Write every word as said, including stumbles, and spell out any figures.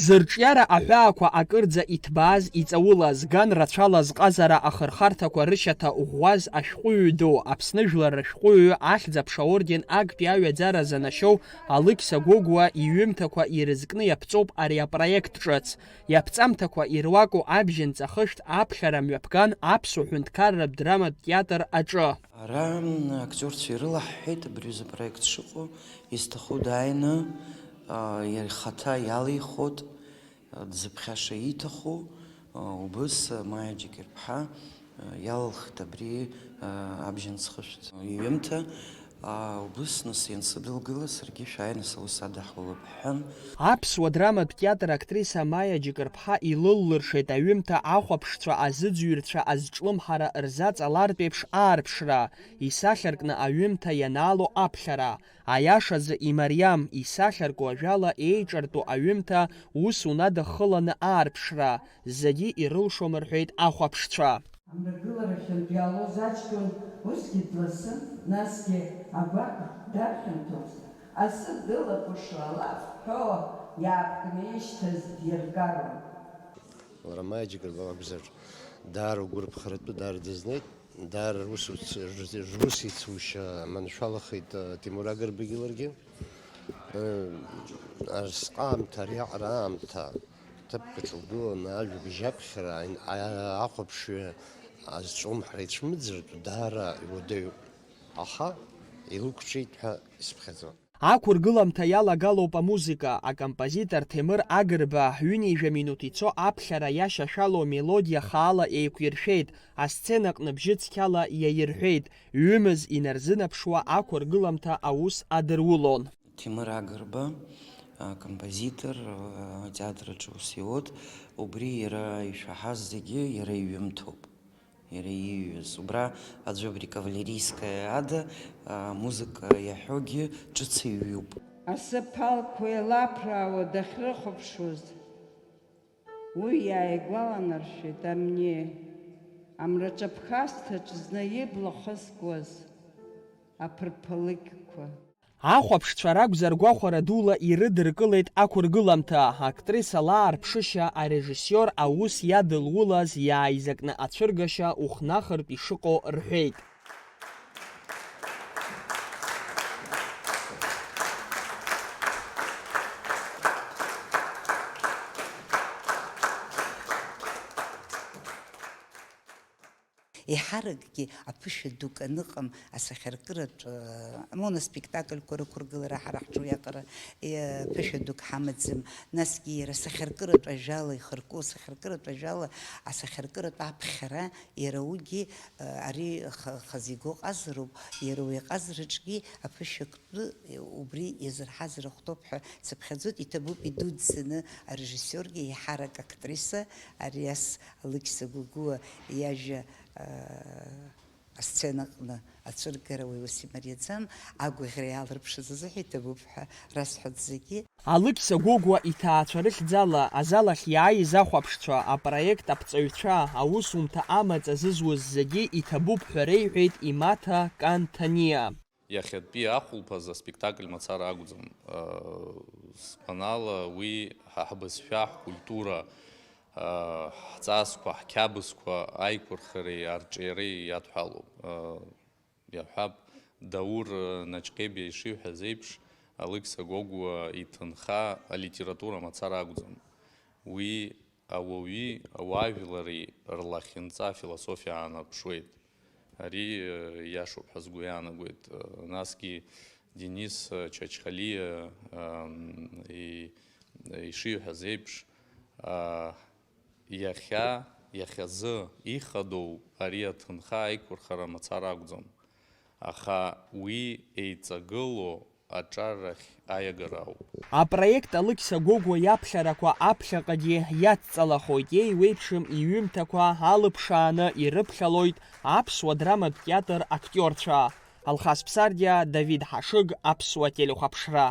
Зырҿиара аҳәаақәа акырӡа иҭбааз, иҵаулаз, ган рацәала зҟазара ахырхарҭақәа рышьаҭа ӷәӷәаз ашәҟәыҩҩы ду, Аԥсны жәлар рышәҟәыҩҩы Ахьӡ-аԥша орден актәи аҩаӡара занашьоу Алықьса Гогәуа иҩымҭақәа ирызкны иаԥҵоуп ари апроект ҿыц. Иаԥҵамҭақәа ируаку абжьынҵа хышәҭ аԥхьара мҩаԥган Аԥсуа ҳәынҭқарратә драматә театр аҿы. Ара, м, актиорцәа ирылаҳҳәеит абри аҩыза апроект шыҟоу, изҭаху дааины, а, ихаҭа иалихуеит, а, дзыԥхьаша ииҭаху, а, убыс, а, Маиа Џьыкырԥҳа, а, иалалхит абри, а, абжьынҵа хышәҭ иҩымҭа, а, убыс нас иансыдылгыла саргьы шәааи нас аус адаҳулап ҳҳәан. Аԥсуа драматә театр актриса Маиа Џьыкырԥҳа илыллыршеит аҩымҭа ахәаԥшцәа, азыӡырҩцәа, азҿлымҳара рзаҵалартә еиԥш аарԥшра, исахьаркны аҩымҭа ианаало аԥхьара. Аиашазы имариам, исахьарку ажәала еиҿартәу аҩымҭа ус унадыххыланы аарԥшра, зегьы ирылшом рҳәеит ахәаԥшцәа. Амрагылара хьынтә иаалоз аҷкәын усгьы дласын, насгьы агәаҟ дархьанҭомызт, асы дылакәыршо алаф ҳәо иаапкны ишьҭаз диргаруан. Лара Маиа Џьыкырба акәзар, даара угәарԥхаратәы даара дызнеит, даара русуц-, рус еицушьа маншәалахеит, э, Тимур Агрбагьы ларгьы. Э, арсҟаамҭа, ари аҟара аамҭа, ҭыԥк аҿы угыланы ажәабжь аԥхьара, ан-, а-, ахәаԥшҩы азҿлымҳара ицәмыӡыртә даара иуадаҩуп. Аха илықәҿиеит ҳәа исыԥхьаӡон. Ақәыргыламҭа иалагалоуп амузыка. Акомпозитор Ҭемыр Агрба ҩынҩажәа минуҭ ицо аԥхьара иашьашәало мелодиа хаала еиқәиршәеит, асценаҟны бжьы цқьала иаирҳәеит, ҩымыз инарзынаԥшуа ақәыргыламҭа аус адырулон. Ҭемыр Агрба, а, композитор, а, атеатр аҿы ус иуеит, убри иара ишәаҳаз зегьы иара иҩымҭоуп. Иара ииҩыз. Убра аӡәы абри Кавалерийская ада, а, музыка иаҳәогьы ҿыц иҩуп. Асы ԥалқәа еилаԥраауа дахьрыхәаԥшуаз, уи иааигәаланаршәеит амни, амраҿаԥхасҭаҿ зны ибла хызкуаз аԥырԥалыкьқәа. Ахәаԥшцәа ракәзар, гәахәара дула ирыдыркылеит ақәыргыламҭа. Актриса лаарԥшышьа, арежиссиор аус иадылулаз иааизакны ацәыргашьа ухнахыртә ишыҟоу рҳәеит. Еиҳаракгьы аԥышәа дук аныҟам асахьаркыратә, э, моноспектакльқәа рықәыргылара ҳара ҳҿы уиаҟара, э, ԥышәа дук ҳамаӡам. Насгьы иара асахьаркыратә ажәала ихырку, асахьаркыратә ажәала асахьаркыратә аԥхьара, иара уигьы, э, ари х-, хазы игоу ҟазароуп, иара уи аҟазараҿгьы аԥышәа актәы, э, убри иазырҳаз рыхәҭоуп ҳәа сыԥхьаӡоит. Иҭабуп идуӡӡаны арежиссиоргьы, еиҳарак актриса Ариас Алықьса Гогәуа иажәа, аа, асценаҟны ацәыргара уи ус имариаӡам, агәаӷьра иаалырԥшыз азыҳәа иҭабуп ҳәа расҳәоит зегьы. Алықьса Гогәуа иҭаацәа рыхьӡала азал ахь иааиз ахәаԥшцәа, апроект аԥҵаҩцәа, аусумҭа амаҵ азызуз зегьы иҭабуп ҳәа реиҳәеит имаҭа Кан Ҭаниа. Иахьатәи ахәылԥаз аспектакль мацара акәӡам. Сгәанала, уи ҳа ҳбызшәа, ҳкультура, ҳҵасқәа, ҳқьабзқәа аиқәырхареи арҿиареи иадҳәалоуп. Иаҳҳәап, Даур Наҷҟебиа ишиҳәаз еиԥш, Алықьса Гогәуа иҭынха алитература мацара акәӡам. Уи ауаҩи ауаажәлари рлахьынҵа, афилософиа аанарԥшуеит. Ари, э, иашоуп ҳәа сгәы иаанагоит. Э, насгьы Денис, э, Чачхалиа, э, м, и-, ишиҳәаз еиԥш, а, иахьа, иахьазы ихадоу ари аҭынха аиқәырхара мацара акәӡам. Аха уи еиҵагылоу аҿарахь аиагара ауп. Апроект Алықьса Гогәуа иаԥхьарақәа аԥхьаҟагьы иадҵалахоит, еиуеиԥшым иҩымҭақәа алыԥшааны ирыԥхьалоит аԥсуа драматә театр актиорцәа. Алхас Ԥсардиа, Давид Ҳашыг, Аԥсуа телехәаԥшра.